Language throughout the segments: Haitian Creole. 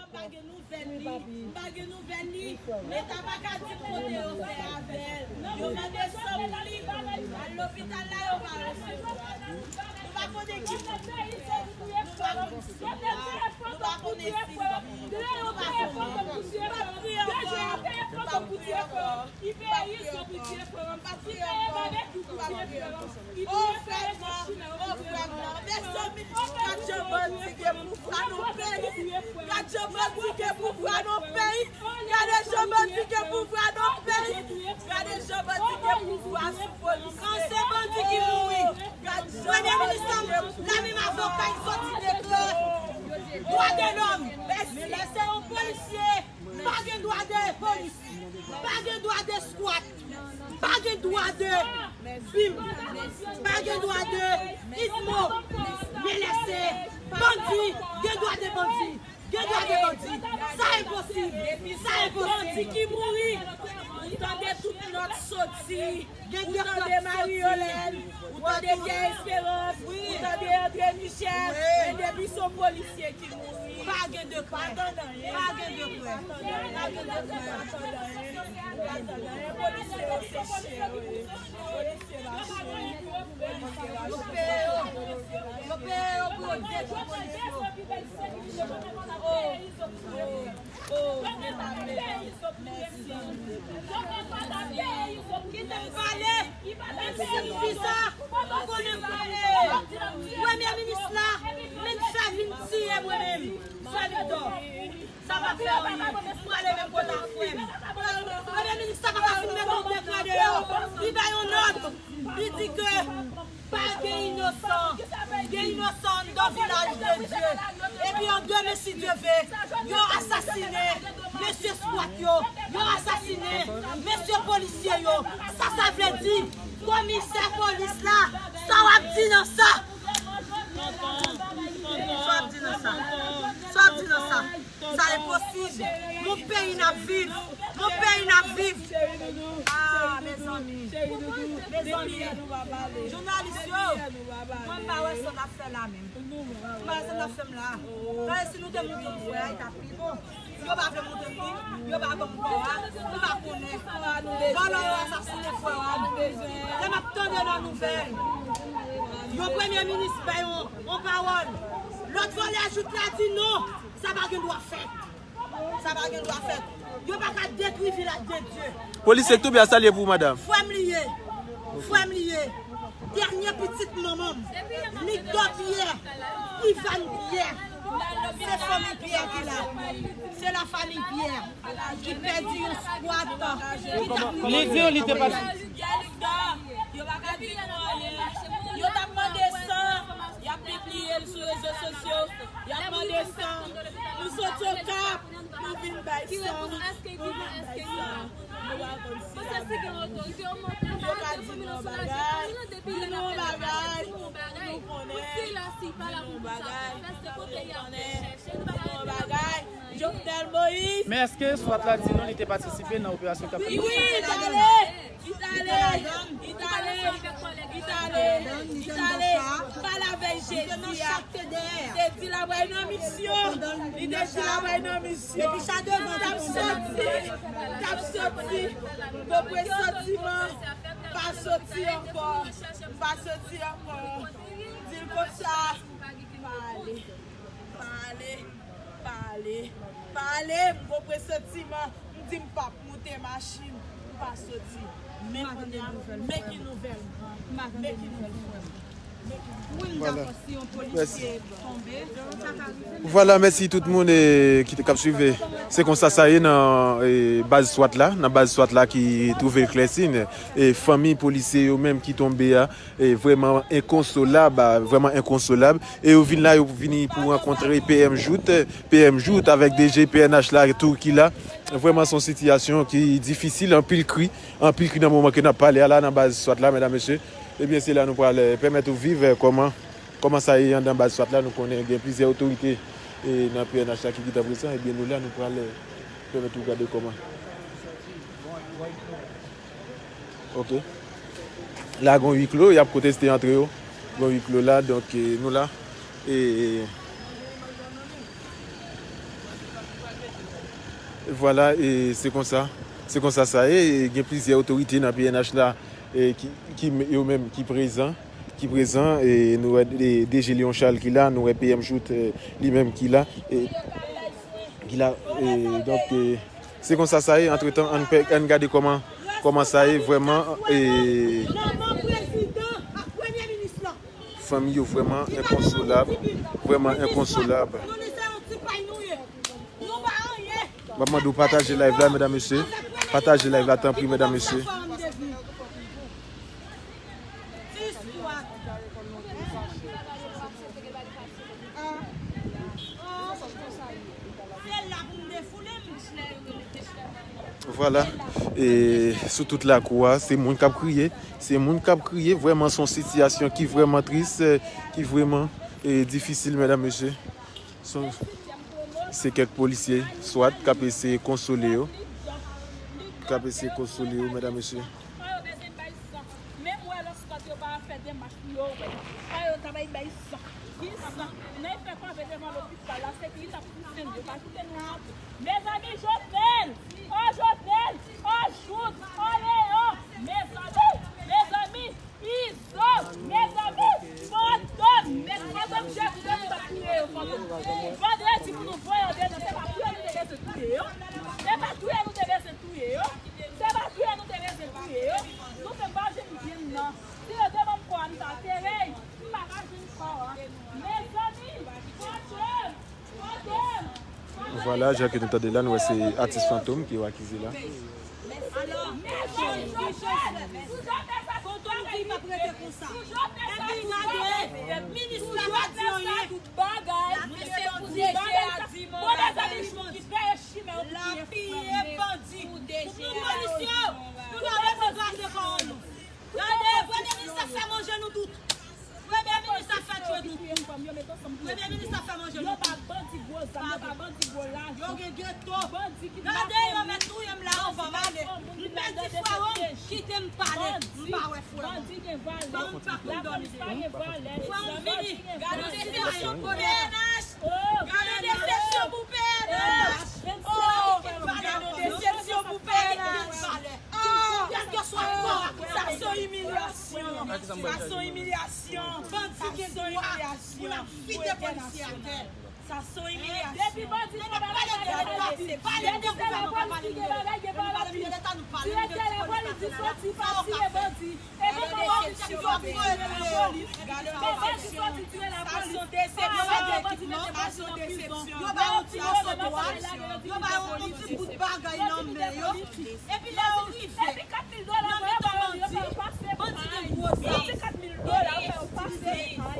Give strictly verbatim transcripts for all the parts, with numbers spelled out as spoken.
Pa gen nouvèl li, pa gen nouvèl li. Leta pa ka di kote yo fè avè l. Yo mande san pou li. Al lopital la, yo pa resevwa li. Nou pa konnen ki moun li ye. Nou pa konn si l la. Nou pa konnen si l viv. Nou pa konnen. M p ap kriye ankò. M p ap kriye ankò. M p ap kriye ankò. M p ap kriye ankò. M p ap kriye ankò. O frè m nan, o frè m nan. Mezanmi, gad jan bandi gen pouvwa nan peyi. Gad jan bandi gen pouvwa nan peyi. Gade jan bandi gen pouvwa nan peyi. Gade jan bandi gen pouvwa sou polisye. Kan se bandi ki mouri. Gad jan Premye Minis la, menm avoka, li soti deklare dwa de lòm. Mèsi. Lè se yon polisye, pa gen dwa de polis. Pa gen dwa de squat. Pa gen dwa de vim. Pa gen dwa de idmo. Men lè se bandi, gen dwa de bandi. Gen dwa de bandi. Sa enposib. Sa enposib. Bandi ki mouri. Ou tande tout nòt soti. Ou tande Marie Yolène. Ou tande Pierre Espérance. Ou tande André Michel. Men depi se yon polisye ki mouri. Pa gen de kwè. Pa gen de kwè. Pa gen de kwè. Polisye yo se chen, wi. Polisye pa chen. Yo peye yo. Yo peye yo pou yo detwi polis yo. Oh, oh, oh, mèsi. Kite m pale. Menm si m di sa, ou konnen m pale. Premye minis la, menm fè vin tiye mwen menm. Fè vin dò. Sa pa fè anyen. M prale menm kot ak frè m. Premye minis la pa ka fin mete yon dekrè deyò. Li bay yon nòt. Li di ke pa gen inosan. Gen inosan anndan vilaj de Dye. Epi an demen, si Dye ve, yo asasinen mesye skwat yo. Yo asasinen mesye polisye yo. Sa sa vle di? Komisè polis la, sa w ap di nan sa? Sa w ap di nan sa? Sa w ap di nan sa? Sa enposib. Mon peyi n ap viv. Mon peyi n ap viv. Ah, mezanmi. Mezanmi. Jounalis yo, mwen m pa wè sa n ap fè la menm. M pa wè sa n ap fè m la. Paske si nou te moute yon frè a, li t ap pi bon. Yo pa vle moute m li, yo pa ban m kò a, nou pa konnen. Vòlò yo asasinen frè a. Lè m ap tande nan nouvèl, yon premye minis bay yon, yon pawòl. Lòt vòlè jouk la di non. Sa pa gen dwa fèt. Sa pa gen dwa fèt. Yo pa ka detwi vilaj de Dye. Polisye k tonbe a, salye pou ou, madanm. Frè m li ye. Frè m li ye. Dènye pitit manman m. Migdò Pyè. Ivan Pyè. Se fanmi Pyè ki la. Se la fanmi Pyè ki pèdi yon skwat. Li di w li te pase. Yo pa ka di nou anyen. Yo t ap mande san. Y ap pibliye l sou rezo sosyo. Y ap mande san. Nou soti Okap. Nou vin bay san. Nou vin bay san. Nou pa konn si y ap viv. Yo pa di nou yon bagay. Di nou yon bagay. Pou nou konnen. Di nou yon bagay. Di nou yon bagay. Jovenel Moïse. Men èske swat la di nou li te patisipe nan operasyon k ap fèt? Wi, wi, li t ale. Li t ale, li t ale, li t ale, li t ale pale avèk Jezi a. Li te di l ap bay nan misyon. Li te di l ap bay nan misyon. T ap soti, t ap soti. Bon presantiman, pa soti ankò, pa soti ankò. Di l konsa, pa ale, pa ale, pa ale, pa ale. M gon presantiman, m di m p ap moute machin, m pa soti. Men kounye a, men ki nouvèl m pran, men ki nouvèl m pran. Wi, m dakò, si yon polisye tonbe, sa ka rive, men... Vwala, mèsi tout moun, e, ki te, k ap swiv, e, se konsa sa ye nan, e, baz swat la, nan baz swat la ki twouve l Klèsin, e, fanmi polisye yo menm ki tonbe a, e, vrèman enkonsolab, a, vrèman enkonsolab. E yo vin la, yo vini pou rankontre P M Jouthe, P M Jouthe avèk D G P N H la tou ki la. Vrèman, se yon sitiyasyon ki difisil, anpil kri, anpil kri nan moman ke n ap pale a la, nan baz swat la, medam, mesye. Ebyen, se la nou pral, e, pèmèt ou viv, e, kòman, kòman sa ye anndan baz swat la. Nou konnen gen plizyè otorite, e, nan P N H la ki gentan prezan. Ebyen, nou la, nou pral, e, pèmèt ou gade kòman. Ok. La, gon huis clos, y ap konteste antre yo. Gon huis clos la, donk, e, nou la. E, e, Vwala, e se konsa, se konsa sa ye. E gen plizyè otorite nan P N H la, e ki, ki, yo menm ki prezan, ki prezan, e nou wè, e, D G Léon Charles ki la, nou wè P M Jouthe, e, li menm ki la, e, ki la, e, donk, e, se konsa sa ye. Antretan, ann pè, ann gade kòman, kòman sa ye vrèman, e, Manman prezidan ak premye minis lan. Fanmi yo vrèman enkonsolab, vrèman enkonsolab. Nou, nou se yon ti pay nou ye. Nou pa anyen. M ap mande w pataje live la, medam, mesye. Pataje live la, tanpri, medam, mesye. Vwala. E sou tout lakou a, se moun k ap kriye. Se moun k ap kriye. Vrèman, se yon sitiyasyon ki vrèman tris, eh, ki vrèman, eh, difisil, medam, mesye. Se, se kèk polisye, swat, k ap eseye konsole yo. K ap eseye konsole yo, medam, mesye. Menm wè lòt swat yo pa fè demach pou yo wè. Sa yo ta bay bay san. Ki san? Nèg fè pave devan lopital la, se ki sa pou sen yo pa kite nou antre. Mezanmi, Jovenel! Oh, Jovenel! Oh, Jout! Oh, Léon! Mezanmi! Mezanmi! Izo! Mezanmi! Fantom! Mezanmi, Fantom, jodi nou t ap touye yo, Fantom. Vandredi pou nou voye yo dedan, se pa touye nou te bezwen touye yo. Se pa touye nou te bezwen touye yo. Se pa touye nou te bezwen touye yo. Nou fè m pa jwenn byen m nan. Si yo te ban m kò a, m ta antere. M pa ka jwenn kò a. Mezanmi, Fantom, Fantom, Fantom. Vwala, jan ke nou tande la, nou wè se atis Fantom ki yo akize la. Alò, mezanmi, Fantom di pa prete konsa. Epi gade, minis la pa di anyen. Mwen se pou DG a di manman li. L ap piye bandi. Pou nou polisye, nou ta bezwen kraze kò nou. Gade, premye minis ap fè manje nou tout. Premye minis ap fè tye nou tout. Premye minis ap fè manje nou tout. Yo pa bandi gwo zam, yo pa bandi gwo lajan. Yo gen geto. Gade, yo mèt touye m la anvan m ale. M pèdi fwawo m, kite m pale. M pa wè fwawo m. Ban m pa konn dòmi. Fwawo m vini. Gade desepsyon pou P N H. Gade desepsyon pou P N H. Oh, gade desepsyon pou P N H. Oh, kèlkeswa kò a, sa se yon imilyasyon. Sa se yon imilyasyon. Bandi gen dwa pou l ap fite polisye atè. Sa se yon imilyasyon. Depi bandi fè bagay, pale de Leta, pale de gouvènman, pa pale nou de Leta. Nou pale nou de Leta, nou pale nou de ti polis la, sa yo ka fè. Gade yon desepsyon, gade yon desepsyon, sa se yon desepsyon, sa se yon desepsyon. Yo ba yo ti moso dwat, yo ba yo yon ti bout bagay nan men yo. Epi lè yo rive nan mitan bandi, bandi gen gwo zam, yo itilize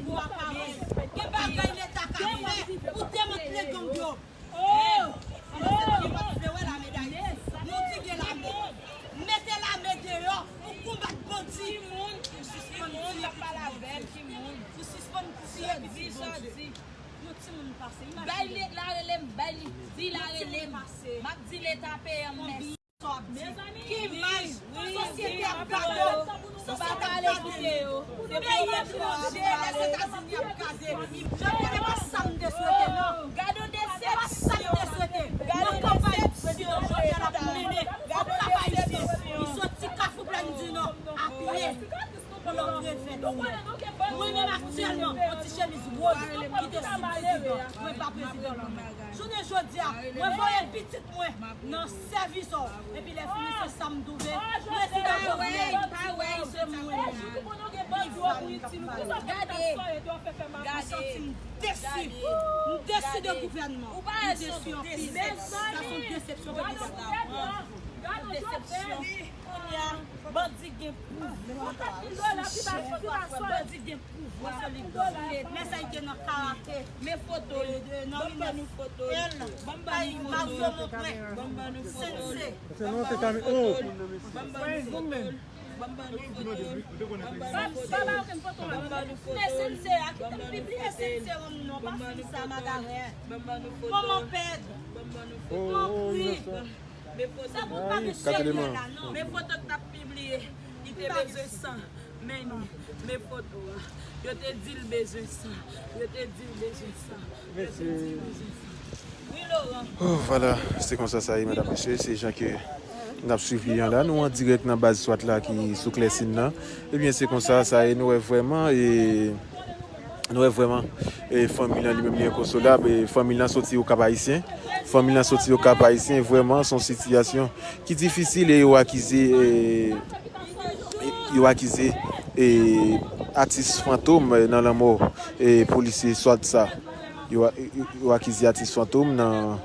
pou aparèy. Gen bagay Leta ka fè pou demantle gang yo. Oh! Yo pa t vle wè lame Dayiti. Nou di gen lame. Mete lame deyò pou konbat bandi. Pou sispann tiye pitit Bondye. Pou sispann tiye pitit Bondye. Yon timoun pase. Bay li la rele m, bay li. Di la rele m. M ap di Leta peyi an mèsi. Ki imaj sosyete ap gade w, sosyete ap gade w. Peyi etranje, Lèzetazini ap gade. Jodi a, se pa sa m te swete, non. Se pa sa m te swete. Nan kanpay prezidan Jovenel ap mennen pou pèp ayisyen, li soti Kafou Plèn di Nò a pye pou l antre fè peyi a. Mwen menm aktyèlman, yon ti chemiz wòz ki te sou prezidan, mwen pa prezidan non. Jounen jodi a, mwen voye pitit mwen nan sèvis ou. Epi lè fini se sa m twouve, prezidan Jovenel, se mwen menm. Gade, gade, m santi m desi. M desi de gouvènman. M desi anpil. Sa se yon desepsyon de gouvènman. Yon desepsyon. Kounye a, bandi gen pouvwa. Bandi gen pouvwa. Men sa li te nan karaktè. Men foto l. Ban m ban nou foto l. Ban m ban nou foto l. Ban m ban nou foto l. Ban m ban nou foto l. Ban m ban nou foto l. Ban m ban nou foto l. Ban m ban nou foto l. Ban m ban nou foto l. Men Sensei a, kite m pibliye Sensei an non, pa fè sa, Magaren. Ban m ban nou foto l. Manman pèd. Ban m ban nou foto l. Manman pri. Men foto k t ap pibliye, li te bezwen san. Men li, men foto a. Yo te di l bezwen san. Yo te di l bezwen san. Yo te di l bezwen san. Oh, vwala, se konsa sa ye, medam, mesye, se jan ke n ap swiv li an la. Nou an dirèk nan baz swat la ki sou Klèsin nan. Ebyen, se konsa sa ye, nou wè vrèman, e, nou wè vrèman, e, fanmi lan li menm li enkonsolab, e, fanmi lan soti Okap Ayisyen. Fanmi lan soti Okap Ayisyen, vrèman, se yon sitiyasyon ki difisil e yo akize, e, yo akize, e, atis Fantom, e, nan lanmò, e, polisye swat sa. Yo, yo, yo akize atis Fantom nan,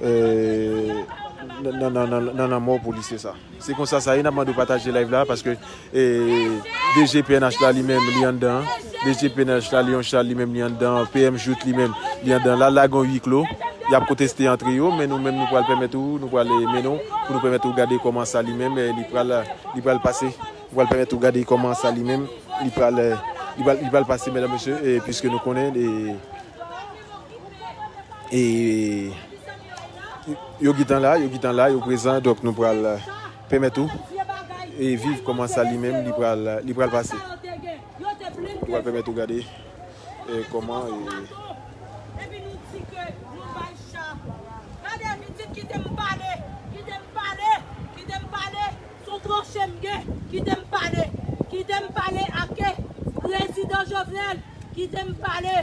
e, nan, nan, nan, nan, nan lanmò polisye sa. Se konsa sa ye, n ap mande w pataje live la, paske, e, D G P N H la li menm, li anndan. D G P N H la, Léon Charles li menm, li anndan. P M Jout li menm, li anndan. La, la gen yon huis clos. Y ap konteste antre yo, men nou menm, nou pral pèmèt ou, nou pral, e, mennen w, pou nou pèmèt ou gade kòman sa li menm, e, li pral, li pral pase. Nou pral pèmèt ou gade kòman sa li menm, li pral, e, li pral, li pral pase, medam, mesye, e, piske nou konnen, e, e, yo gentan la, yo gentan la, yo prezan, donk nou pral, e, pèmèt ou, e, viv kòman sa li menm, li pral, li pral pase. Nou pral pèmèt ou gade, e, kòman, e, Epi nou di ke nou bay cha. Gade, li di, "Kite m pale, kite m pale, kite m pale. Se yon tranche m gen, kite m pale, kite m pale ak prezidan Jovenel, kite m pale."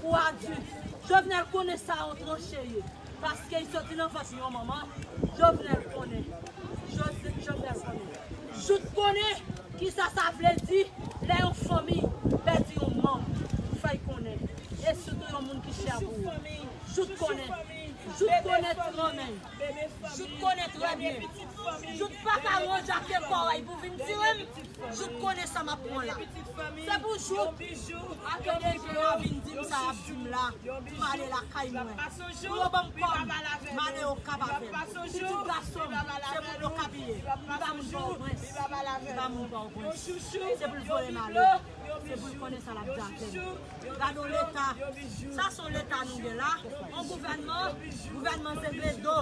Pou adi, Jovenel konnen sa yon tranche ye. Paske li soti nan vant yon manman, Jovenel konnen. Jose-, Jovenel konnen. Jout konnen kisa sa vle di lè yon fanmi pèdi yon manm. Fè l konnen. E sitou yon moun ki chè pou ou. Jout konnen. Jout konnen trè byen. Jout konnen trè byen. Jout pa ka ranje ake kòrèy pou vin tire m. Jout konnen sa m ap pran la. Se pou Jout ake de je a vin di m sa y ap di m la. M ale lakay mwen. Pou yo ban m kòb, m ale Okap avè l. Pitit gason m, se moun Okap li ye. Li pa moun Pòtoprens. Li pa moun Pòtoprens. Se pou l voye m ale. Se pou l konnen sa l ap di avè m. Gade yon leta. Sa se yon leta nou gen la. Yon gouvènman, gouvènman zengle do.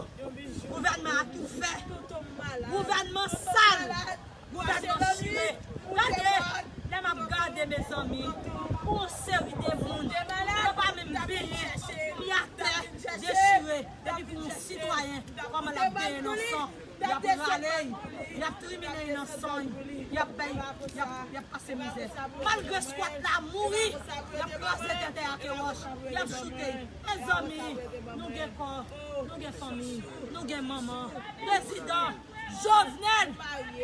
Gouvènman atoufè. Gouvènman sal. Gouvènman chire. Gade, lè m ap gade, mezanmi, pou yon seri de moun, yo pa menm benyen, pi atè, dechire, epi pou yon sitwayen, kòman l ap benyen nan san, y ap rale, y ap trimine nan san, y ap bay, y ap, y ap pase mizè. Malgre skwat la mouri, y ap kraze tèt ak wòch, y ap choute. Mezanmi, nou gen kò, nou gen fanmi, nou gen manman. Prezidan, Jovenel!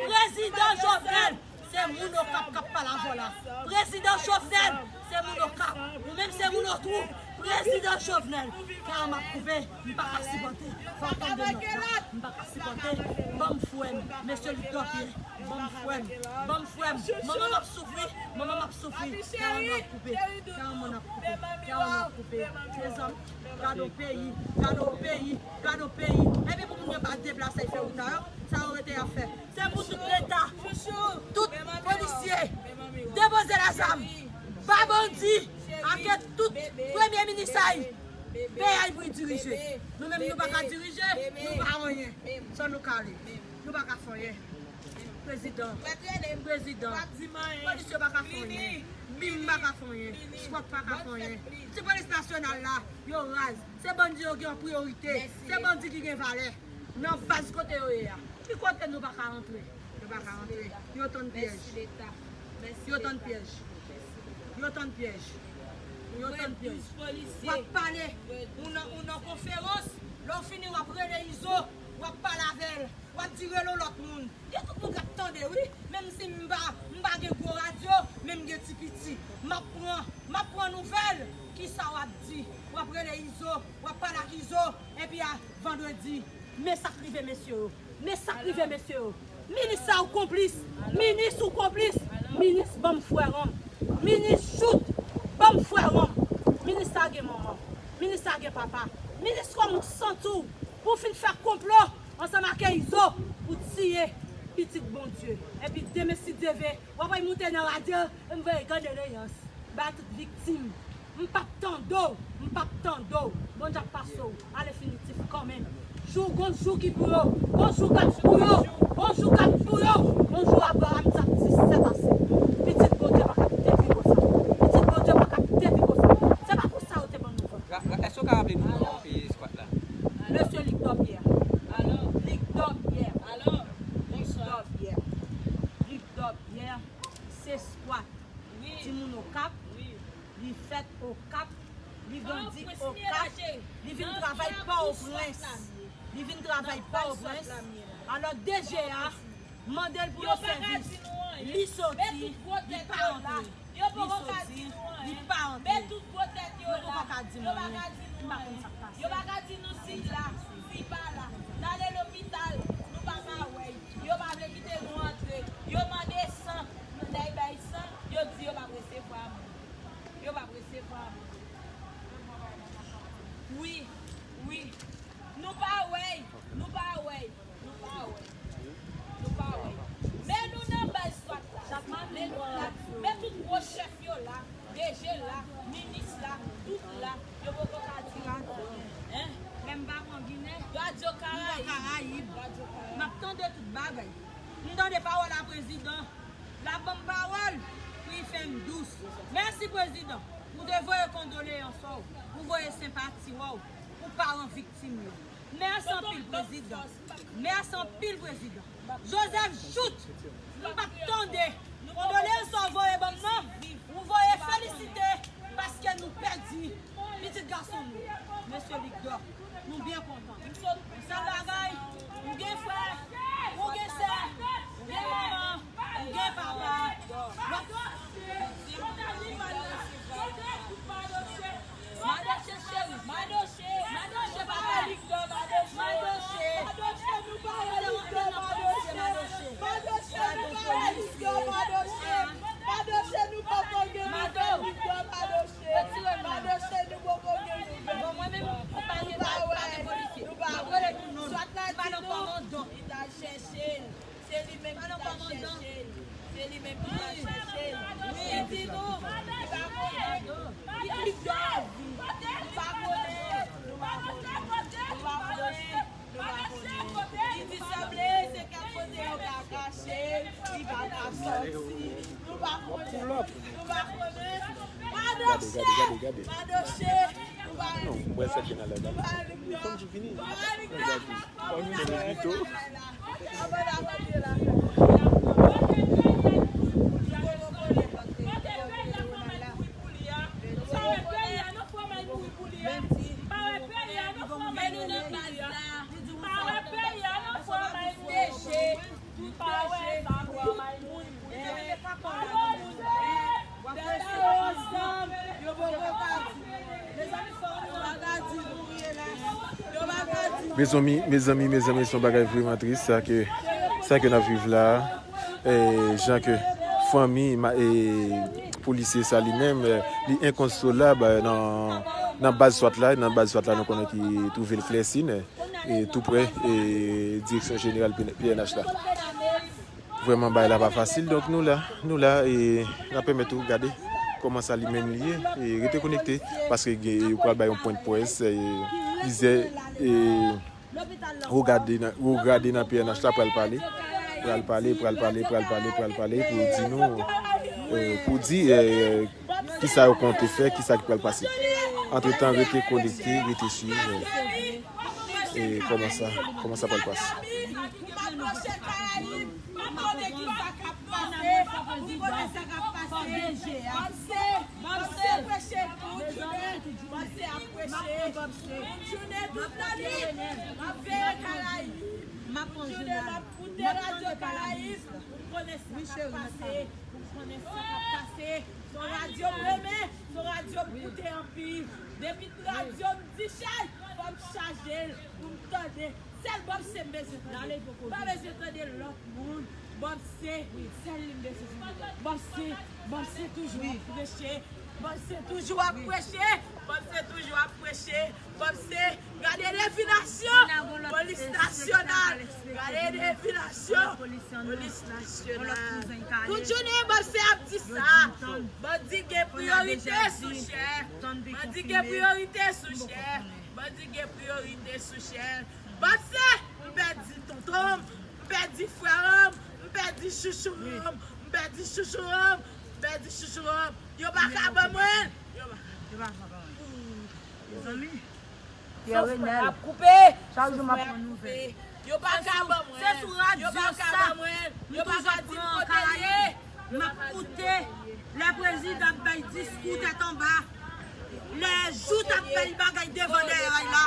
Prezidan Jovenel! Se moun Okap k ap pale avè w la. Prezidan Jovenel! Se moun Okap. Ou menm se moun Otwou. Prezidan Jovenel! Kè m ap koupe. M pa ka sipòte. Fò w tande nòt la. M pa ka sipòte. Ban m fwè m. Mesye Luc Dòpye. Ban m fwè m. Ban m fwè m. Manman m ap soufri. Manman m ap soufri. Kè manman ap koupe. Kè manman ap koupe. Kè manman ap koupe. Mezanmi, gade yon peyi. Gade yon peyi. Gade yon peyi. Epi pou moun yo pa deplase fè wout la, sa yo rete y ap fè. Se pou tout leta, tout polisye, depoze lezam, ba bandi, ake tout premye minis ay, peyi ay pou dirije. Nou menm nou pa ka dirije, nou pa anyen. Sa nou ka ale. Nou pa ka fè anyen. Prezidan, prezidan, polisye pa ka fè anyen. Bim pa ka fè anyen. Skwat pa ka fè anyen. Ti polis nasyonal la, yo raz. Se bandi yo ki an priyorite. Se bandi ki gen valè. Nan baz kote yo ye a. Ki kote nou pa ka rantre? Nou pa ka rantre. Yo tann pyèj. Yo tann pyèj. Yo tann pyèj. Yo tann pyèj. W ap pale. Ou nan, ou nan konferans. Lè w fini, w ap rele Izo. W ap pale avè l. W ap di rele yon lòt moun. Gen tout moun k ap tande, wi. Menm si m pa, m pa gen gwo radyo, men m gen ti piti. M ap pran, m ap pran nouvèl. Kisa w ap di? W ap rele Izo, w ap pale ak Izo, epi a vandredi, men sa k rive mesye yo. Men sa k rive mesye yo. Minis sa ou konplis. Minis ou konplis. Minis ban m frè Rom. Minis Jout ban m frè Rom. Minis sa gen manman. Minis sa gen papa. Minis kòman w santi w pou w fin fè konplo ansanm ak Izo pou tiye pitit Bondye. Epi demen si Dye vle, w ap al moute nan radyo, m voye gade leyans bay tout viktim. M p ap tande w, m p ap tande w. Bondye ap pase w a lenfinitif kanmenm. Jou, gon jou ki pou yo, gon jou k ap pou yo, gon jou k ap pou yo, gon jou Abraram t ap di sèt ase. Pitit Bondye pa ka kite pi konsa. Pitit Bondye pa ka kite pi konsa. Se pa pou sa yo te ban nou vant. Ra-, ra-, èske w ka raple nou non, e, Travay Pòtoprens. Li vin travay Pòtoprens. Alò, DG a mande l pou yon sèvis. Li soti, li pa antre. Li soti, li pa antre. Yo poko ka di nou anyen. M pa konn sa k pase. Yo pa ka di nou si l la, si l pa la. N ale lopital, nou pa ka wè l. Yo pa vle kite nou antre. Yo mande san, lè y bay san, yo di yo p ap resevwa moun. Yo p ap resevwa moun. Wi, wi. Nou pa wè y, nou pa wè y, nou pa wè y, nou pa wè y. Men nou nan baz swat la, men nou la, men tout gwo chèf yo la, DG la, minis la, tout la, yo poko ka di anyen. Hein? Menm pa bon Ginen. Radyo Karayib. Radyo Karayib. M ap tande tout bagay. M tande pawòl a prezidan. L ap ban m pawòl pou l fè m dous. Mèsi, prezidan. Ou te voye kondoleyans ou, ou voye senpati ou pou paran viktim yo. Mèsi anpil, prezidan. Mèsi anpil, prezidan. Joseph Jouthe, m p ap tande kondoleyans ou voye ban m nan. Ou voye felisite paske nou pèdi pitit gason nou, mesye Victor. Nou byen kontan. Sèl bagay, ou gen frè, ou gen sè, ou gen manman, ou gen papa. Madoche cheri, Madoche, Madoche papa Victor, Madoche, Madoche nou pa wè Victor, Madoche, Madoche nou pa wè Victor, Madoche, Madoche nou poko gen nouvèl Victor, Madoche. Madoche nou poko gen nouvèl. Bon, mwen menm, m pa gen, pa gen polisye. M ap rele pou non l. Li pa nan kòmandan. Li t al chèche l. Se li menm ki t al chèche l. Se li menm ki t al chèche l. Li di nou, li pa konnen. Li, li dòmi. Nou pa konnen. Nou pa konnen. Nou pa konnen. Nou pa konnen. Li di sanble se kèk kote yo ka kache l, li pa ka sòti. Nou pa konnen. Nou pa konnen. Madoche! Madoche! Nou pa... Non, mwen sèt gen alè la. Fanm ki fini. Gade. Fanm ki fini pito. Mezanmi, mezanmi, mezanmi, se yon bagay vrèman tris, sa ke, sa ke n ap viv la. E, jan ke fanmi ma-, e, polisye sa li menm, e, li enkonsolab, e, nan, nan baz swat la, nan baz swat la nou konnen ki twouve l Klèsin, e, tou prè, e, direksyon jeneral P N H la. Vrèman, bagay la pa fasil, donk nou la, nou la, e, n ap pèmèt ou gade kòman sa li menm li ye, e, rete konekte, paske gen, yo pral bay yon pwen de près, e, plizyè, e, wo grade nan, wo grade nan P N H la pral pale, pral pale, pral pale, pral pale, pral pale pou di nou, e, pou di, e, kisa yo konte fè, kisa ki pral pase. Antretan, rete konekte, rete swiv, e, e, kòman sa, kòman sa pral pase. Pou konnen sa k ap pase, pou konnen sa k ap pase. Bòb se, Bòb se preche tout jounen. Bòb se ap preche tout jounen, tout lannwit. M ap veye Karayib. Tout jounen m ap koute radyo Karayib pou m konnen sa k ap pase, pou m konnen sa k ap pase. Se yon radyo m renmen, se yon radyo m koute anpil. Depi radyo m di chay, fò m chaje l pou m tande. Sèl Bòb se m bezwen tande. M pa bezwen tande lòt moun. Bòb se, sèl li m bezwen tande. Bòb se, Bòb se toujou ap preche. Bòb se toujou ap preche. Bòb se toujou ap preche. Bòb se, gade definasyon polis nasyonal. Gade definasyon polis nasyonal. Tout jounen Bòb se ap di sa. Bandi gen priyorite sou chè. Bandi gen priyorite sou chè. Bandi gen priyorite sou chè. Bòb se, m pèdi tonton m, m pèdi frè m, m pèdi chouchou m, m pèdi chouchou m, m pèdi chouchou m. Yo pa ka ban mwen l. Yo pa ka ban mwen l. Mezanmi, Pierre Renel, chak jou m ap pran nouvèl. Yo pa ka ban mwen l. Yo pa ka ban mwen l. Yo pa ka di m kote l ye. M ap koute lè prezidan ap bay diskou tèt anba. Lè Jouthe ap bay bagay devan dèyè l la.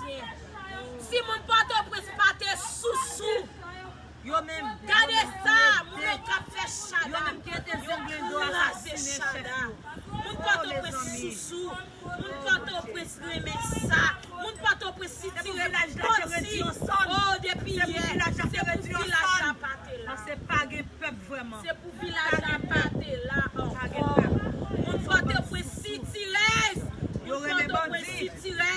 ayisyen. Si moun Pòtoprens pa te sousou, yo menm, gade sa, moun yo k ap fè chada, yo menm ki te zenglendo, yo kraze chada. Moun Pòtoprens sousou, moun Pòtoprens renmen sa, moun Pòtoprens sitire bandi. Oh, depi yè, se pou vilaj la pa te la. Paske pa gen pèp vrèman. Se pou vilaj la pa te la ankò. Moun Pòtoprens sitirèz. Yo renmen bandi.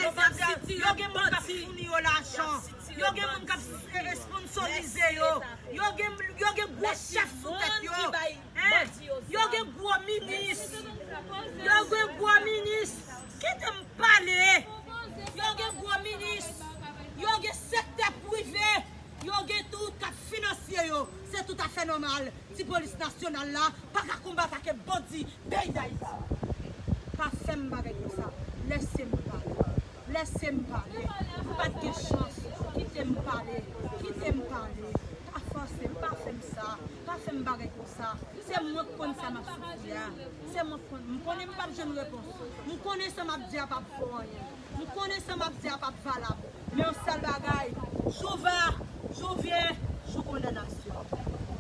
Yo bandi, yo gen moun k ap founi yo lajan. Yo gen moun k ap, eh, sponsorize yo. Yo gen, yo gen gwo chèf sou tèt yo. Hein? Yo gen gwo minis. Yo gen gwo minis. Kite m pale. Yo gen gwo minis. Yo gen sektè prive. Yo gen tout k ap finanse yo. Se toutafè nòmal. Ti polis nasyonal la pa ka konbat ak bandi peyi Dayiti. Pa fè m bagay konsa. Lèse m pale. Lèse m pale. M pa t gen chans. Kite m pale. Kite m pale. Pa fòse m. Pa fè m sa. Pa fè m bagay konsa. Se mwen k konn sa m ap soufri a. Se mwen k konn. M konnen m p ap jwenn repons. M konnen sa m ap di a p ap vo anyen. M konnen sa m ap di a p ap valab. Men yon sèl bagay, jou va, jou vyen, jou kondanasyon.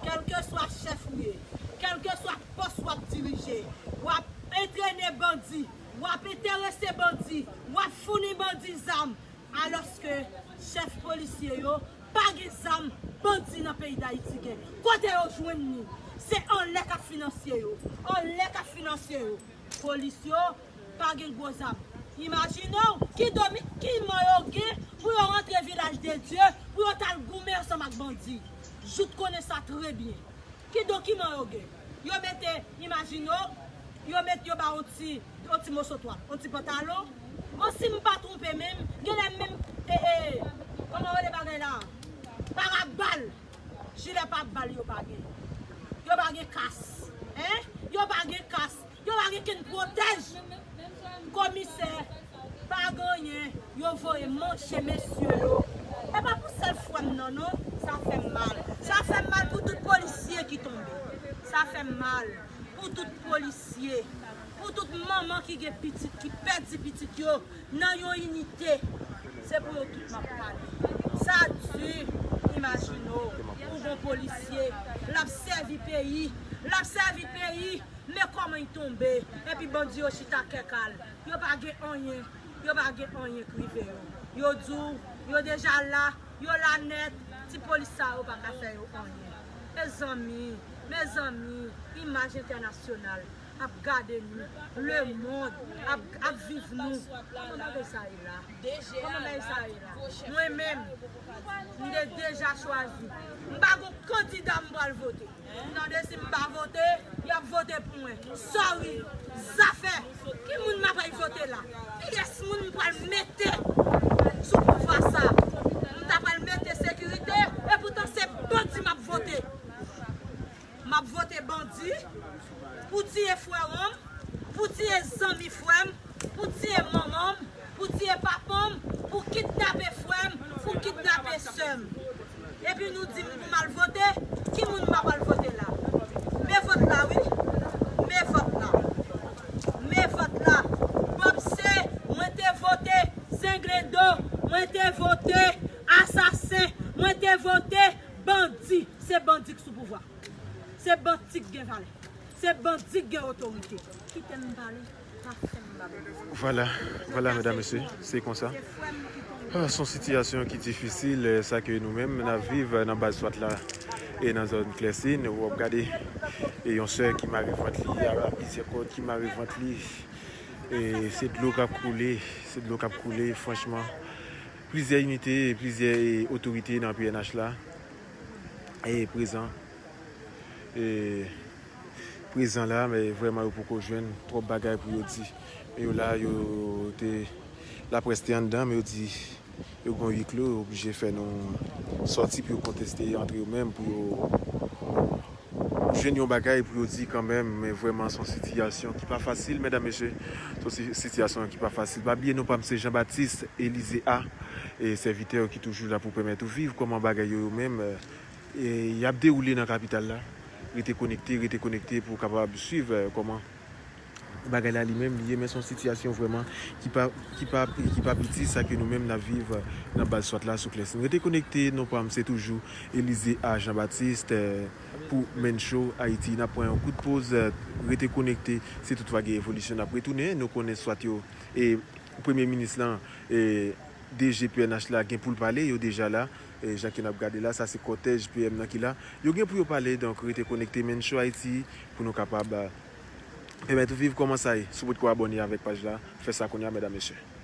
Kèlkeswa chèf ou ye, kèlkeswa pòs w ap dirije, w ap antrene bandi, w ap enterese bandi, w ap founi bandi zam, alòske chèf polisye yo pa gen zam bandi nan peyi Dayiti gen. Kote yo jwenn li? Se anlè k ap finanse yo. Anlè k ap finanse yo. Polis yo pa gen gwo zam. Imajine w ki domi, ki mò yo gen pou yo rantre Vilaj de Dye, pou yo t al goumen ansanm ak bandi. Jout konnen sa trè byen. Ki dokiman yo gen? Yo mete, imajine w, yo met, yo ba yon ti, yon ti moso twal, yon ti pantalon. Bon, si m pa twonpe menm, genlè menm, e, e, kòman rele bagay la? Parabal. Jilè pabal yo pa gen. Yo pa gen kas. Hein? Yo pa gen kas. Yo pa gen kenn pwotèj. Komisè, pa gen anyen. Yo voye manje mesye yo. E pa pou sèl frè m nan, non. Sa fè m mal. Sa fè m mal pou tout polisye ki tonbe. Sa fè m mal pou tout polisye. Pou tout manman ki gen pitit, ki pèdi pitit yo nan yon inite. Se pou yo tout m ap pale. Sa di, imajine w, ou gon polisye, l ap sèvi peyi, l ap sèvi peyi, men kòman l tonbe, epi bandi yo chita kè kal. Yo pa gen anyen, yo pa gen anyen k rive yo. Yo di w, yo deja la, yo la nèt, ti polis sa yo pa ka fè yo anyen. Mezanmi, mezanmi, imaj entènasyonal ap gade nou, lemonn ap, ap viv nou. Kòman bagay sa ye la? Kòman bagay sa ye la? Mwen menm, m te deja chwazi. M pa gon kandida m pral vote. M tande si m pa vote, y ap vote pou mwen. Sorry, zafè. Ki moun m ap al vote la? Kiyès moun m pral mete sou pouvwa sa? M ta pral mete sekirite, epoutan se bandi m ap vote. M ap vote bandi pou tiye frè m, pou tiye zanmi frè m, pou tiye manman m, pou tiye papa m, pou kidnape frè m, pou kidnape sè m. Epi nou di m pou m al vote, ki moun m ap al vote la? Men vòt la, wi. Men vòt la. Men vòt la. Bob C, mwen te vote. Zenglendo, mwen te vote. Asasen, mwen te vote. Bandi. Se bandi k sou pouvwa. Se bandi k gen valè. Se bandi k gen otorite. Kite m pale, pa fè m babou. Vwala, vwala, medam, mesye, se konsa. Ah, se yon sitiyasyon ki difisil, eh, sa ke nou menm n ap viv, eh, nan baz swat la e nan zòn Klèsin. W ap gade, e yon sè ki mare vant li, a plizyè kòd ki mare vant li. E se dlo k ap koule, se dlo k ap koule, franchman. Plizyè inite, plizyè, e, otorite nan P N H la e prezan. E prezan la, men vrèman yo poko jwenn twòp bagay pou yo di. Men yo la, yo te, laprès te anndan, men yo di yo gon huis clos, yo oblije fè nou sòti pou yo konteste antre yo menm, pou yo jwenn yon bagay pou yo di kanmenm, men vrèman se yon sitiyasyon ki pa fasil, medam, mesye. Se yon si-, sitiyasyon ki pa fasil. Pa bliye non pa m se Jean Baptiste Elysée A, e sèvitè ki toujou la pou pèmèt ou viv kòman bagay yo, yo menm, e, y ap dewoule nan kapital la. Rete konekte, rete konekte pou w kapab swiv, eh, kòman bagay la li menm li ye, men se yon sitiyasyon vrèman ki pa, ki pa, ki pa piti, sa ke nou menm n ap viv, eh, nan baz swat la sou Klèsin. Rete konekte, non pa m se toujou Elysée A Jean Baptiste, eh, pou Mencho Haiti. N ap pran yon kout poz, eh, rete konekte, si toutfwa gen evolisyon n ap retounen, nou konnen swat yo, e premye minis lan, e D G P N H la gen pou l pale, yo deja la, e jan ke n ap gade la, sa se kòtèj P M nan ki la, yo gen pou yo pale, donk rete konekte Mencho Haiti pou nou kapab, eh, pèmèt ou viv kòman sa ye. Si w potko abòne avèk paj la, fè sa kounye a, medam, mesye.